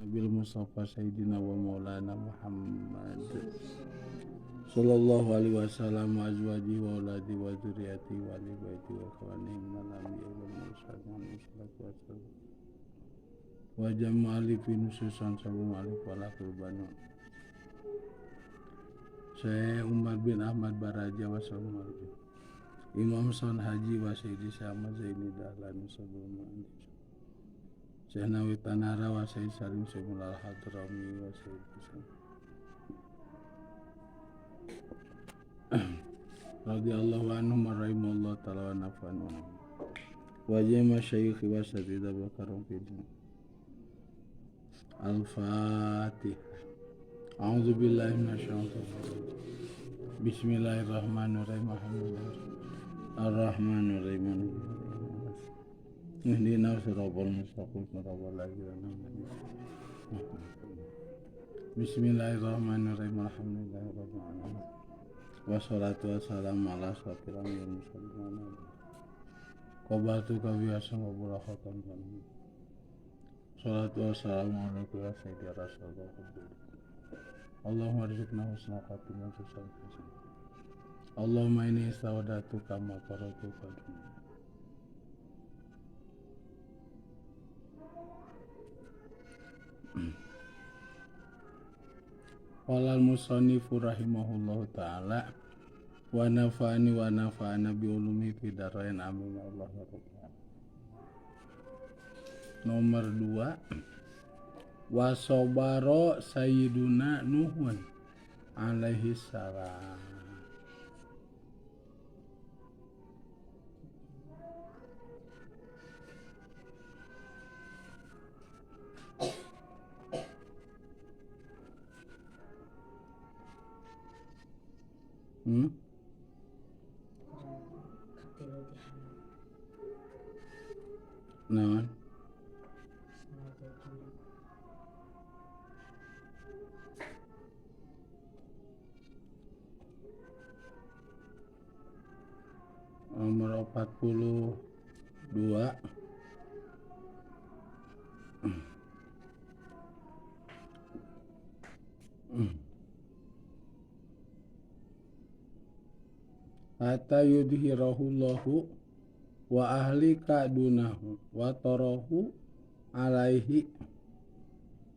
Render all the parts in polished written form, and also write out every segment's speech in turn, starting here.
Nabil Mustafa Sayyidina wa Maulana Muhammad sallallahu alaihi wasallam wa azwajihi wa auladi wa dzurriyyati wa ahli baiti wa ikhwanihi minal anbiya'i wal mursalin wassalatu wassalam wa jama'ali fi nususan sabum alif wala qurbanu. Saya Umar bin Ahmad Baraja wa sallam Imam Son Haji wa Sayyidi Syahmad Zaini Dahlan sebelum Syekh Nawawi Tanara wa Sayyid Salim Syekh Al Hadrami wa Sayyid Husain radhiyallahu anhum wa rahimallahu ta'ala wa nafa'ana wa jama syayikh wa satida wa karam fi Al-Fatihah. A'udzu billahi minasyaitonir rajim. Bismillahirrahmanirrahim. Alhamdulillah. Arrahmanirrahim. Ihdina siratal mustaqim siratal ladzina an'amta alaihim. Bismillahirrahmanirrahim. Alhamdulillahirabbil alamin. Wassalatu wassalamu ala asyrafil anbiya'i wal mursalin. Qabatu kabiyasan wa barakatan. Salatu wassalamu ala sayyidina rasulullah. Allahumma rzuqna husna khatimah. Allahumma inni astauduka ma qara'tu. Qala al-musannifu rahimahullahu ta'ala wa nafa'ani wa nafa'ana bi ulumi fi darain amin ya Allah ya rabbal alamin. Nomor 2, wasobaro sayyiduna Nuhun alaihi salam. Naon? Nomor 42. Hatta yudhirahullahu wa ahlika dunahu wa tarahu alaihi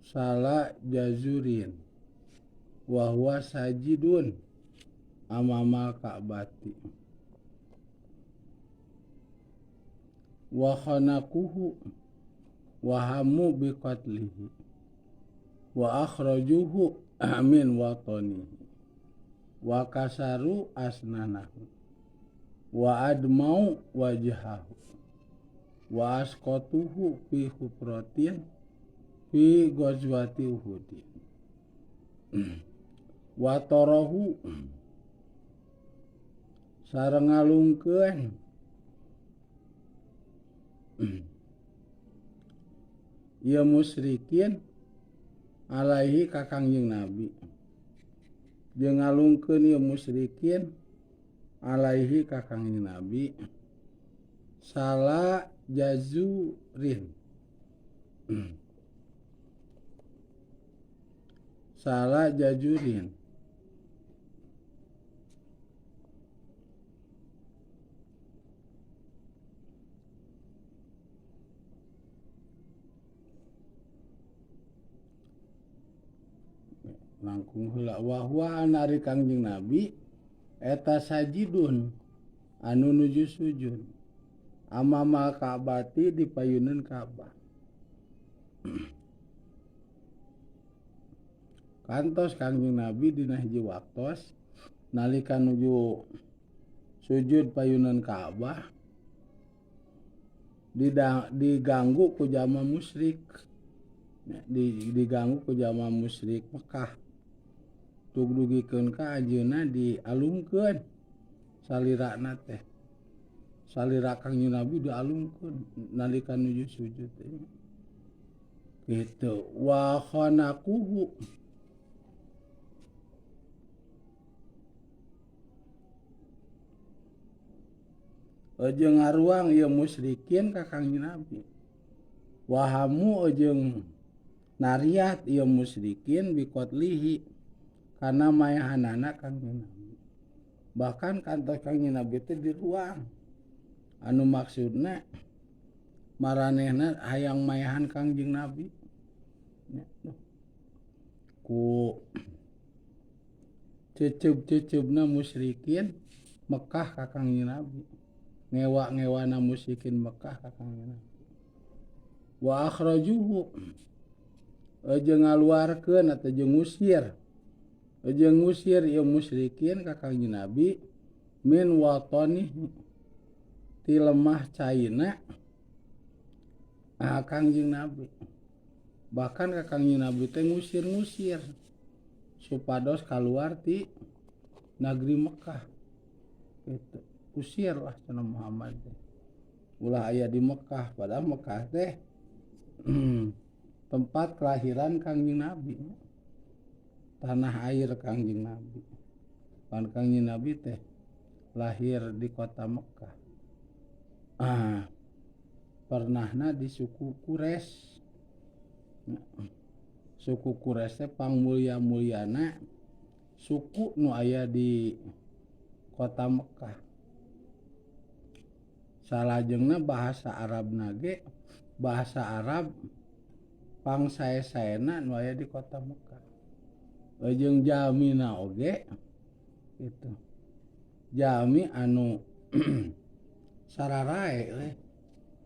sala jazurin wa huwa sajidun amamal ka'bati wa khanaquhu wa hamu biqatlihi wa akhrajuhu min watanihi wa kasaru asnanahu wa admau wajhahu wa asqatuhu fi hufratin fi ghazwati Uhud wa tarahu sareng ngalungkeun ieu musyrikin alaihi ka Kangjeng Nabi jeung ngalungkeun ieu musyrikin alaihi ka Kangjeng Nabi sala jazurin sala jajurin langkung heula wa huwa ari Kangjeng Nabi eta sajidun anu nuju sujud amamal Ka'bati di payunan Ka'bah. Kantos Kangjeng Nabi dina hiji waktos nalika nuju sujud payunan Ka'bah diganggu ku jama musyrik, diganggu ku jama musyrik Mekah. Tug dugikeun ka anjeunna dialungkeun salirana teh. Salira Kangjeng Nabi dialungkeun nalika nuju sujud teh. Gitu wa khanaquhu jeung ngaruang ieu musyrikin ka Kangjeng Nabi. Wahamu jeung Nariat ieu musyrikin biqatlihi kana mayahanana Kangjeng Nabi. Bahkan kantos Kangjeng Nabi teh di ruang anu maksudna maranehna hayang mayahan Kangjeng Nabi. Ku ceceb-cecebna musyrikin Mekah ka Kangjeng Nabi. Ngewa-ngewana musyrikin Mekah ka Kangjeng Nabi. Wa akhrajuhu jeung ngaluarkeun atau jeung ngusir. Jeung ngusir ieu musyrikin ka Kangjeng Nabi min watani ti lemah caina Kangjeng Nabi. Bahkan ka Kangjeng Nabi teh ngusir-ngusir supados kaluar ti negeri Mekah. Gitu. Usir lah cenah Muhammad teh. Ulah aya di Mekah, padahal Mekah teh tempat kelahiran Kangjeng Nabi. Tanah air Kangjeng Nabi. Pan Kangjeng Nabi teh lahir di kota Mekah. Pernahna di suku Quraisy. Suku Quraisy teh pangmulia-muliana suku nu aya di kota Mekah. Salajengna bahasa Arabna ge bahasa Arab pangsae-saena nu aya di kota Mekah. Jeung jamina oge itu. Jami anu sararae we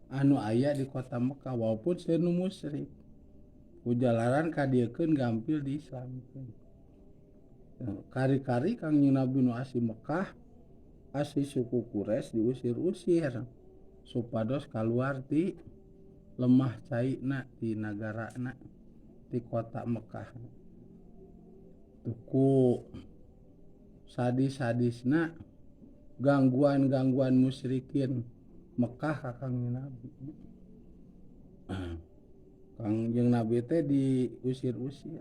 anu aya di kota Mekah walaupun seueur nu musyrik. Kujalaran kadiekeun gampil di Islamkeun. Kari-kari Kangjeng Nabi nu asli Mekah, asli suku Quraisy diusir-usir supados kaluar ti lemah caina ti nagarana ti kota Mekah. Tuku sadis-sadisna gangguan-gangguan musyrikin Mekah ka Kangjeng Nabi. Kangjeng Nabi teh diusir-usir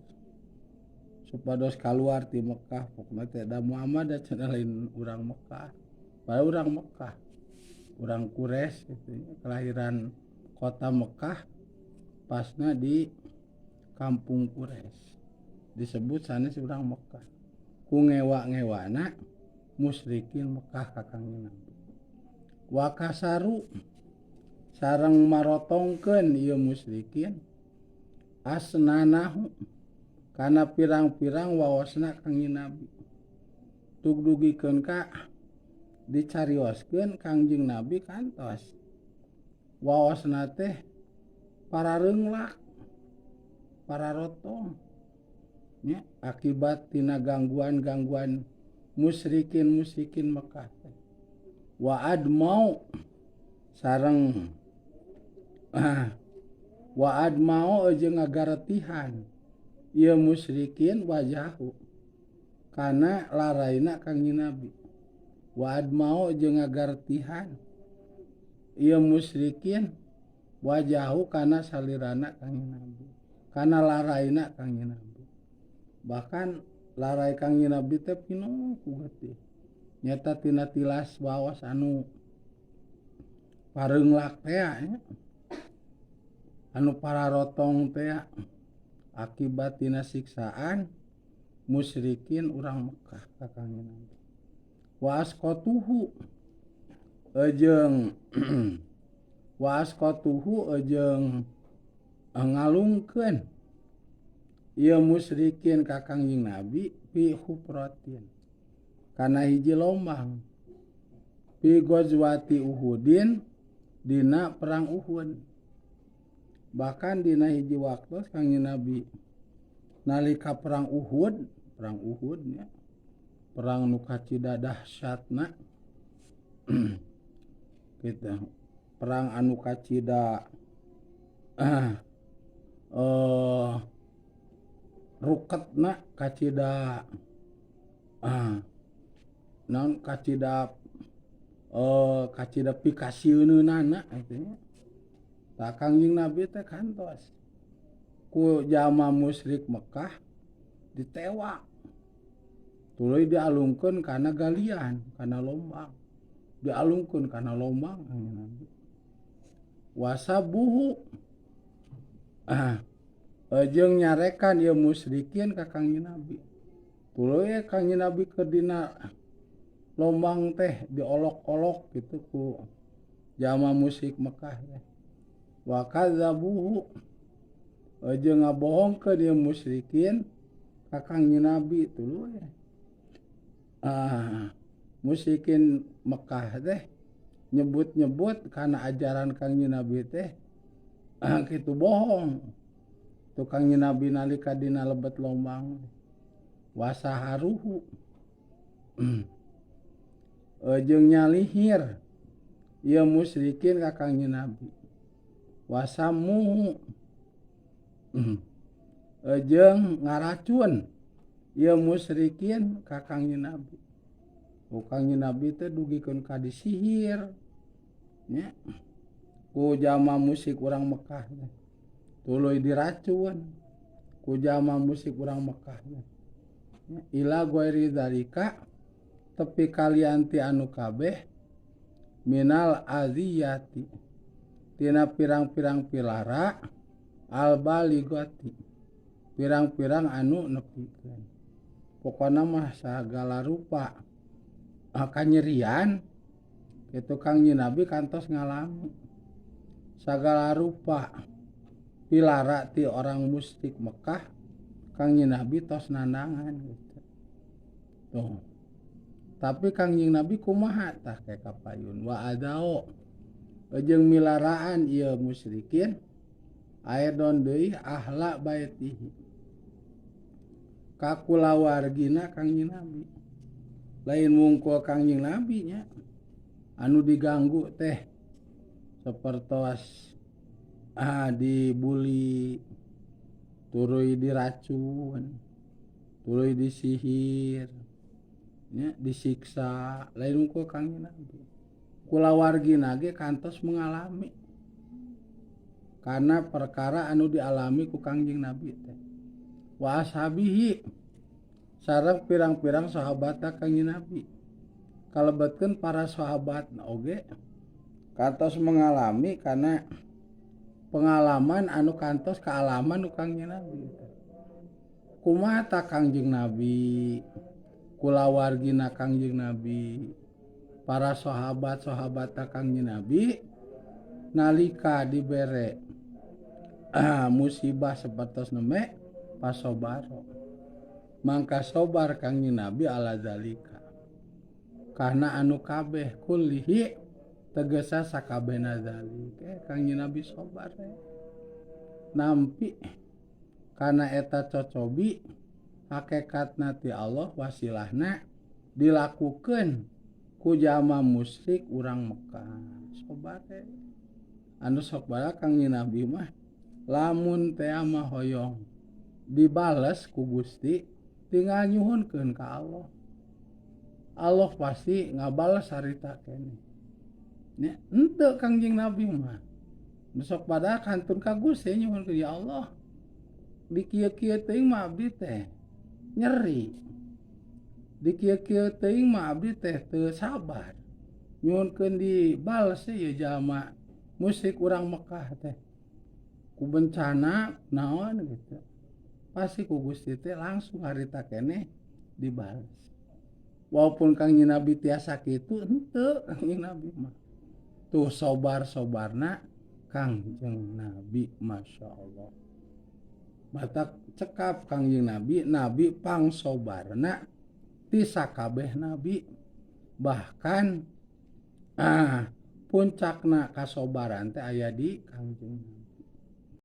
supados kaluar ti Mekah. Pokona teh da Muhammad da cenah lain urang Mekah, padahal urang Mekah, urang Quraisy gitu, kelahiran kota Mekah pasna di kampung Quraisy disebut sanes urang Mekah. Ku ngewa-ngewana musyrikin Mekah ka Kangjeng Nabi. Wa kasaru sareng marotongkeun ieu musyrikin asnanahu kana pirang-pirang waosna Kangjeng Nabi. Tugdugikeun ka dicarioskeun Kangjeng Nabi kantos waosna teh parareunglak, pararotong nya akibat tina gangguan-gangguan musyrikin-musyrikin Mekah teh. Wa admau sareng wa admau jeung ngagaretihan ieu musyrikin wajahu kana laraina Kangjeng Nabi. Wa admau jeung ngagaretihan ieu musyrikin wajahu kana salirana Kangjeng Nabi, kana laraina Kangjeng Nabi. Bahkan larai Kangjeng Nabi teh pinuh ku getih nyata tina tilas waos anu pareunglak teh nya, anu pararotong teh akibat tina siksaan musyrikin urang Mekah ka Kangjeng Nabi. Wa asqatuhu jeung wa asqatuhu jeung ngalungkeun ieu musyrikin ka Kangjeng Nabi fi hufratin kana hiji lombang fi ghazwati Uhudin dina perang Uhud. Bahkan dina hiji waktu Kangjeng Nabi nalika perang Uhud, perang Uhud nya, perang nu kacida dahsyatna gitu, perang anu kacida ruketna, kacida naon, kacida kacida pikasieunana eta nya. Tah Kangjeng Nabi teh kantos ku jalma musyrik Mekah ditewak, tuluy dialungkeun kana galian, kana lombang, dialungkeun kana lombang Kangjeng Nabi. Wasabuhu Jeung nyarekan ieu musyrikin ka Kangjeng Nabi. Tuluy Kangjeng Nabi keur dina lombang teh diolok-olok gitu ku jalma musyrik Mekah teh. Wa kadzabuhu jeung ngabohongkeun ieu musyrikin ka Kangjeng Nabi tuluy. Musyrikin Mekah teh nyebut-nyebut kana ajaran Kangjeng Nabi teh kitu bohong. Tukang Nabi nalika dina lebet lombang wasaharuhu jeung nyalihir ieu musyrikin ka Kangjeng Nabi wasamuhu jeung ngaracun ieu musyrikin ka Kangjeng Nabi. Ku Kangjeng Nabi teh dugikeun ka disihir nya ku jalma musyrik urang Mekah teh. Tuluy diracun ku jalma musyrik urang Mekah teh. Ila ghairi dzalika tepi kalian ti anu kabeh minal aziyati tina pirang-pirang pilara albaligati pirang-pirang anu nepikeun. Pokona mah sagala rupa kanyerian kitu Kangjeng Nabi kantos ngalami sagala rupa pilara ti orang musyrik Mekah Kangjeng Nabi tos nandangan gitu. Tuh. Tapi Kangjeng Nabi kumaha tah ke kapayun wa adao jeung milaraan ieu musyrikin aedon deui ahla baitihi ka kulawargina Kangjeng Nabi. Lain wungkul Kangjeng Nabi nya anu diganggu teh sapertos dibuli, tuluy diracun, tuluy disihir, nya disiksa, lain wungkul Kangjeng Nabi. Kulawargina ge kantos mengalami karena perkara anu dialami ku Kangjeng Nabi teh. Wa ashabihi sareng pirang-pirang sahabat Kangjeng Nabi. Kalebetkeun para sahabat oge kantos mengalami karena pengalaman anu kantos kaalaman ku Kangjeng Nabi. Kumaha ta Kangjeng Nabi, kulawargina Kangjeng Nabi, para sahabat-sahabat Kangjeng Nabi nalika dibere musibah sapertos neme pasobaro. Mangka sobar Kangjeng Nabi ala zalika. Karena anu kabeh kullihi tegesa sakabehna zalik. Kangjeng Nabi sobar nampi karena eta cocobi hakikatna ti Allah wasilahna dilakukeun ku jalma musyrik urang Mekah. Sobar anu sok bara Kangjeng Nabi mah lamun teh mah hoyong dibales ku Gusti tinggal nyuhunkeun ka Allah. Allah pasti ngabales harita keneh. Nya henteu Kangjeng Nabi mah. Nu sok pada kantun ka Gusti nyuhunkeun ya Allah. Di kieu-kieu teuing mah abdi teh nyeri. Di kieu-kieu teuing mah abdi teh teu sabar. Nyuhunkeun dibales ieu jalma musyrik urang Mekah teh. Ku bencana naon gitu. Pasti ku Gusti teh langsung harita keneh dibales. Walaupun Kangjeng Nabi tiasa kitu henteu Kangjeng Nabi mah. Tuh sobar-sobarna Kangjeng Nabi Masya Allah. Batak cekap Kangjeng Nabi, Nabi pangsobarna ti sakabeh Nabi. Bahkan puncakna kasobaran teh aya di Kangjeng Nabi.